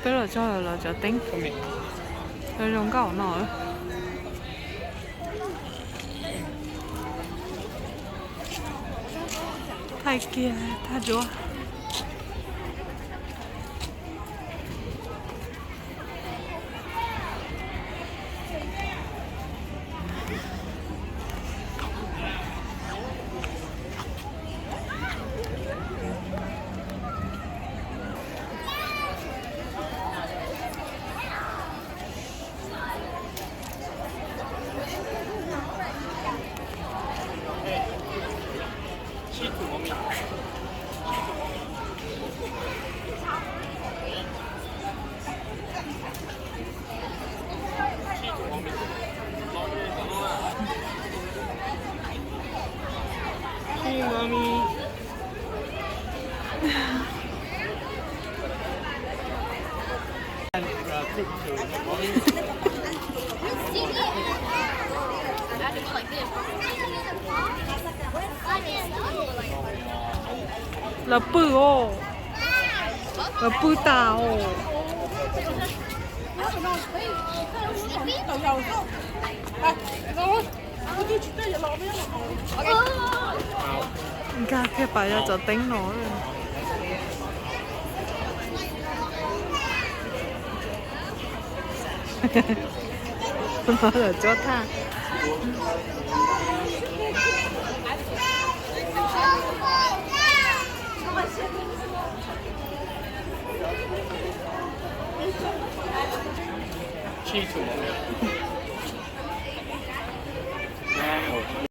Peb los txog lawm los cov teeb zoo nkauj no. Thaij kiag thaj duab. Lawv pw os, lawv pw tas os. Nkag kiag pas yog cov teeb no. Lawv cuab thaj.